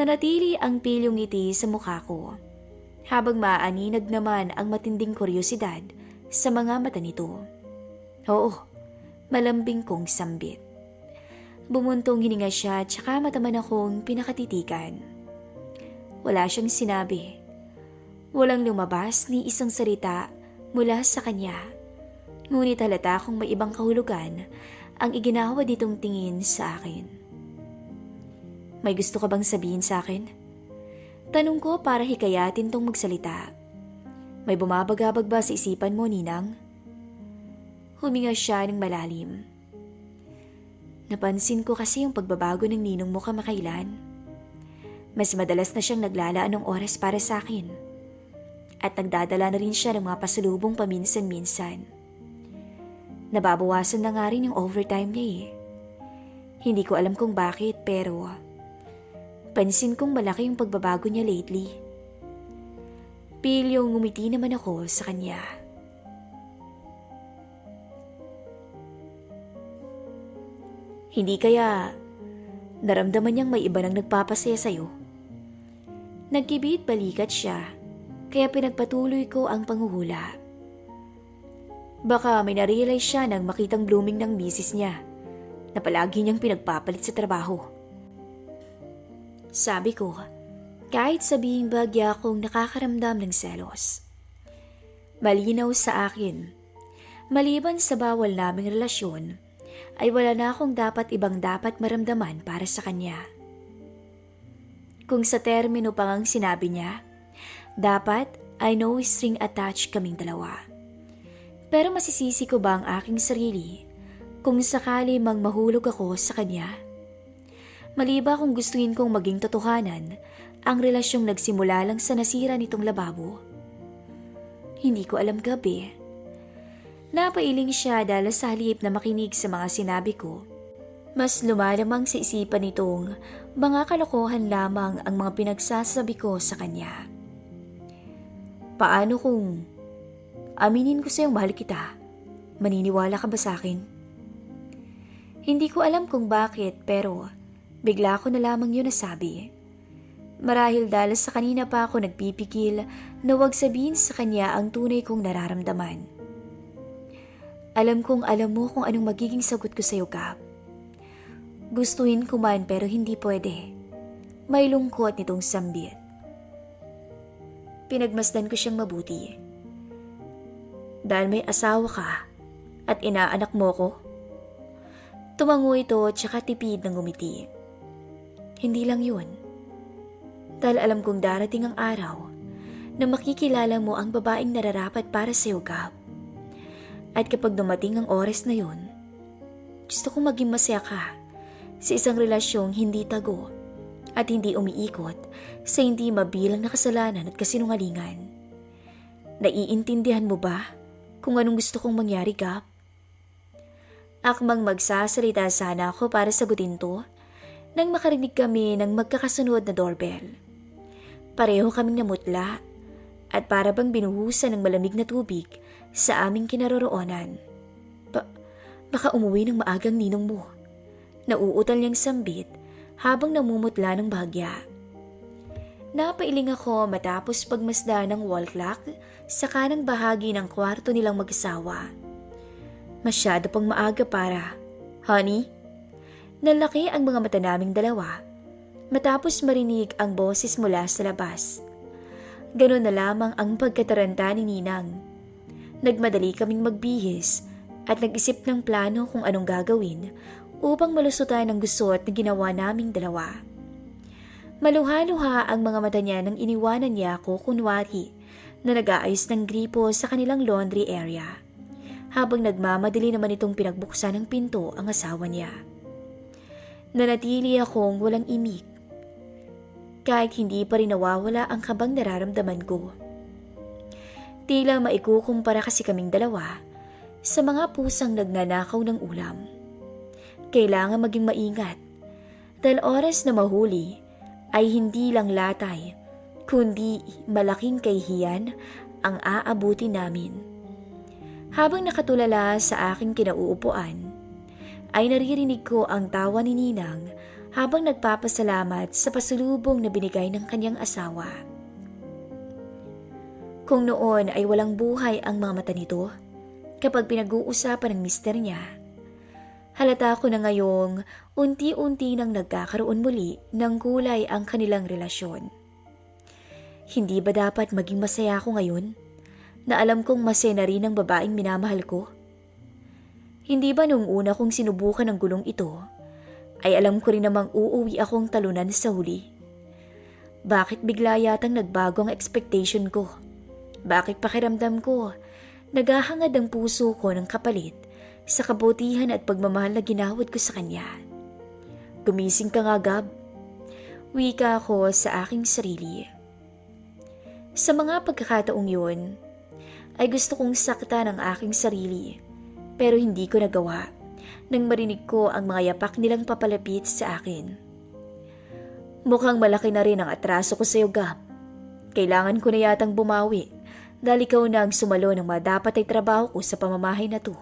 Nanatili ang pilyong ngiti sa mukha ko, habang maaninag naman ang matinding kuryosidad sa mga mata nito. Oo, malambing kong sambit. Bumuntong hininga siya at saka mataman akong pinakatitikan. Wala siyang sinabi. Walang lumabas ni isang salita mula sa kanya. Ngunit halata kong may ibang kahulugan ang iginawa ditong tingin sa akin. May gusto ka bang sabihin sa akin? Tanong ko para hikayatin tong magsalita. May bumabagabag ba sa isipan mo, Ninang? Huminga siya ng malalim. Napansin ko kasi yung pagbabago ng ninong mo kamakailan. Mas madalas na siyang naglalaan ng oras para sa akin. At nagdadala na rin siya ng mga pasalubong paminsan-minsan. Nababawasan na nga rin yung overtime niya eh. Hindi ko alam kung bakit pero pansin kong malaki yung pagbabago niya lately. Pilyong ngumiti naman ako sa kanya. Hindi kaya naramdaman niyang may iba nang nagpapasaya sa'yo? Nagkibit balikat siya, kaya pinagpatuloy ko ang panghuhula. Baka may narealize siya nang makitang blooming ng misis niya na palagi niyang pinagpapalit sa trabaho. Sabi ko, kahit sabihing bagya akong nakakaramdam ng selos. Malinaw sa akin, maliban sa bawal naming relasyon, ay wala na akong ibang dapat maramdaman para sa kanya. Kung sa termino pang ang sinabi niya, dapat ay no string attached kaming dalawa. Pero masisisi ko ba ang aking sarili kung sakali mang mahulog ako sa kanya? Mali ba kung gustuin kong maging totohanan ang relasyong nagsimula lang sa nasira nitong lababo? Hindi ko alam, gabi. Napailing siya dahil sa halip na makinig sa mga sinabi ko. Mas lumalamang sa isipan nitong mga kalokohan lamang ang mga pinagsasabi ko sa kanya. Paano kung aminin ko sa'yong mahal kita? Maniniwala ka ba sa akin? Hindi ko alam kung bakit pero bigla ko na lamang yun nasabi. Marahil dahil sa kanina pa ako nagpipigil na huwag sabihin sa kanya ang tunay kong nararamdaman. Alam kong alam mo kung anong magiging sagot ko sa'yo, Kap. Gustuhin ko man pero hindi pwede. May lungkot nitong sambit. Pinagmasdan ko siyang mabuti. Dahil may asawa ka at inaanak mo ko, Tumango ito tsaka tipid ng ngumiti. Hindi lang yun. Dahil alam kong darating ang araw na makikilala mo ang babaeng nararapat para sa'yo, Gab. At kapag dumating ang oras na yun, gusto kong maging masaya ka sa isang relasyong hindi tago at hindi umiikot sa hindi mabilang na kasalanan at kasinungalingan. Naiintindihan mo ba kung anong gusto kong mangyari, Gab? Akmang magsasalita sana ako para sagutin to nang makarinig kami ng magkakasunod na doorbell. Pareho kaming namutla at para bang binuhusan ng malamig na tubig sa aming kinaroroonan. Baka umuwi ng maagang ninong mo. Nauutal niyang sambit habang namumutla ng bahagya. Napailing ako matapos pagmasda ng wall clock sa kanang bahagi ng kwarto nilang mag-asawa. Masyado pang maaga para, honey? Nalaki ang mga mata naming dalawa matapos marinig ang boses mula sa labas. Ganun na lamang ang pagkataranta ni Ninang. Nagmadali kaming magbihis at nag-isip ng plano kung anong gagawin upang malusutan ang gusot na ginawa naming dalawa. Maluha-luha ang mga mata niya nang iniwanan niya ako kunwari na nag-aayos ng gripo sa kanilang laundry area. Habang nagmamadali naman itong pinagbuksan ng pinto ang asawa niya. Nanatili akong walang imik. Kahit hindi pa rin nawawala ang kabang nararamdaman ko. Tila maikukumpara kasi kaming dalawa sa mga pusang nagnanakaw ng ulam. Kailangan maging maingat dahil oras na mahuli ay hindi lang latay kundi malaking kahihiyan ang aabuti namin. Habang nakatulala sa aking kinauupuan, ay naririnig ko ang tawa ni Ninang habang nagpapasalamat sa pasalubong na binigay ng kanyang asawa. Kung noon ay walang buhay ang mga mata nito, kapag pinag-uusapan ng mister niya, halata ko na ngayong unti-unti nang nagkakaroon muli ng kulay ang kanilang relasyon. Hindi ba dapat maging masaya ako ngayon na alam kong masaya na rin ang babaeng minamahal ko? Hindi ba nung una kong sinubukan ang gulong ito, ay alam ko rin namang uuwi akong talunan sa huli? Bakit bigla yatang nagbago ang expectation ko? Bakit pakiramdam ko, naghahangad ang puso ko ng kapalit sa kabutihan at pagmamahal na ginawad ko sa kanya? Gumising ka nga, Gab. Wika ako sa aking sarili. Sa mga pagkakataong yun, ay gusto kong sakta ng aking sarili. Pero hindi ko nagawa nang marinig ko ang mga yapak nilang papalapit sa akin. Mukhang malaki na rin ang atraso ko sa iyo, Gab. Kailangan ko na yatang bumawi dahil ikaw na ang sumalo ng mga dapat ay trabaho ko sa pamamahay na to.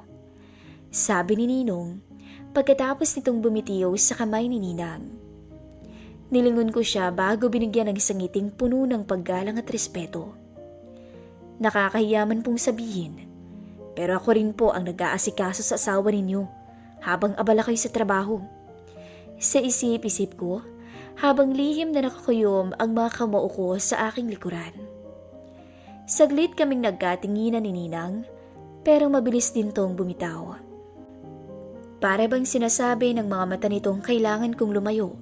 Sabi ni Ninong pagkatapos nitong bumitiyo sa kamay ni Ninang. Nilingon ko siya bago binigyan ng isang ngiting puno ng paggalang at respeto. Nakakahiyaman pong sabihin, pero ako rin po ang nag-aasikaso sa asawa ninyo habang abala kayo sa trabaho. Sa isip-isip ko, habang lihim na nakakuyom ang mga kamao ko sa aking likuran. Saglit kaming nagkatinginan ni Ninang, pero mabilis din tong bumitaw. Para bang sinasabi ng mga mata nitong kailangan kong lumayo,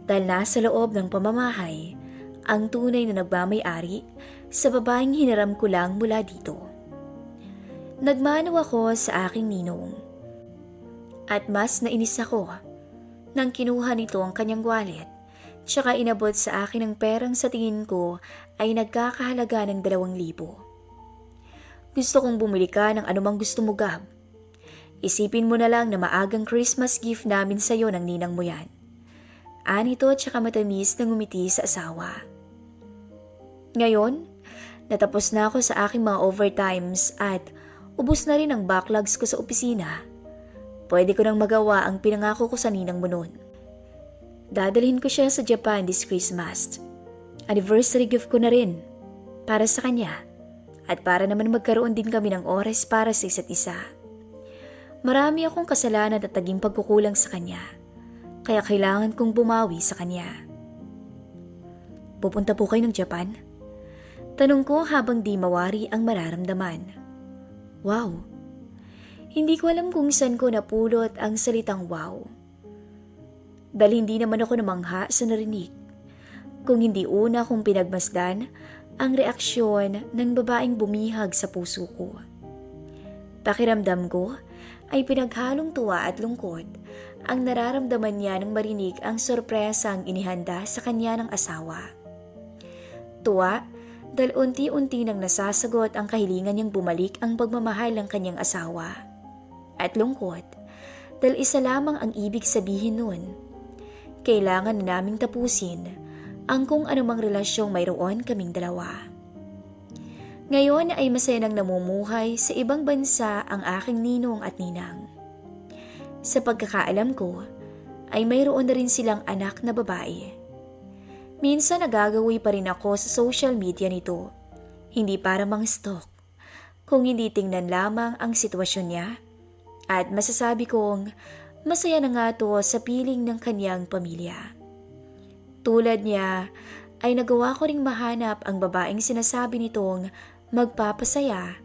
dahil nasa loob ng pamamahay ang tunay na nagmamay-ari sa babaeng hinaram ko lang mula dito. Nagmanaw ako sa aking ninong. At mas nainis ako nang kinuha nito ang kanyang wallet tsaka inabot sa akin ang perang sa tingin ko ay nagkakahalaga ng 2,000. Gusto kong bumili ka ng anumang gusto mo, Gab. Isipin mo na lang na maagang Christmas gift namin sa iyo ng ninang mo yan. Anito tsaka matamis na ngumiti sa asawa. Ngayon, natapos na ako sa aking mga overtimes at ubos na rin ang backlogs ko sa opisina. Pwede ko nang magawa ang pinangako ko sa ninang mo noon. Dadalhin ko siya sa Japan this Christmas. Anniversary gift ko na rin para sa kanya at para naman magkaroon din kami ng oras para sa isa't isa. Marami akong kasalanan at naging pagkukulang sa kanya, kaya kailangan kong bumawi sa kanya. Pupunta po kayo ng Japan? Tanong ko habang di mawari ang mararamdaman. Wow, Hindi ko alam kung saan ko napulot ang salitang wow. Dahil hindi naman ako namangha sa narinig. Kung hindi una kong pinagmasdan ang reaksyon ng babaeng bumihag sa puso ko. Pakiramdam ko ay pinaghalong tuwa at lungkot ang nararamdaman niya nang marinig ang sorpresang inihanda sa kanya ng asawa. Tuwa dahil unti-unti nang nasasagot ang kahilingan niyang bumalik ang pagmamahal ng kanyang asawa. At lungkot dahil isa lamang ang ibig sabihin nun. Kailangan na naming tapusin ang kung anumang relasyong mayroon kaming dalawa. Ngayon ay masaya nang namumuhay sa ibang bansa ang aking ninong at ninang. Sa pagkakaalam ko, ay mayroon na rin silang anak na babae. Minsan nagagawi pa rin ako sa social media nito, hindi para mang-stalk, kung hindi tingnan lamang ang sitwasyon niya, at masasabi kong masaya na nga to sa piling ng kanyang pamilya. Tulad niya, ay nagawa ko ring mahanap ang babaeng sinasabi nitong magpapasaya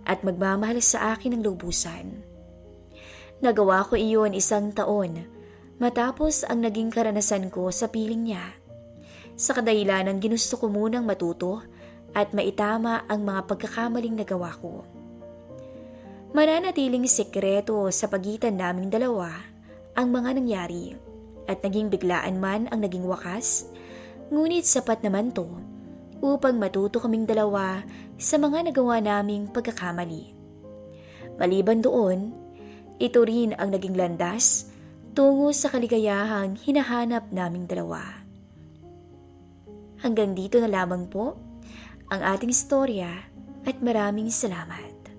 at magmamahal sa akin ng lubusan. Nagawa ko iyon 1 taon matapos ang naging karanasan ko sa piling niya. Sa kadahilanan ginusto ko munang matuto at maitama ang mga pagkakamaling nagawa ko. Mananatiling sekreto sa pagitan naming dalawa ang mga nangyari at naging biglaan man ang naging wakas, ngunit sapat naman to upang matuto kaming dalawa sa mga nagawa naming pagkakamali. Maliban doon, ito rin ang naging landas tungo sa kaligayahang hinahanap naming dalawa. Hanggang dito na lamang po ang ating istorya at maraming salamat.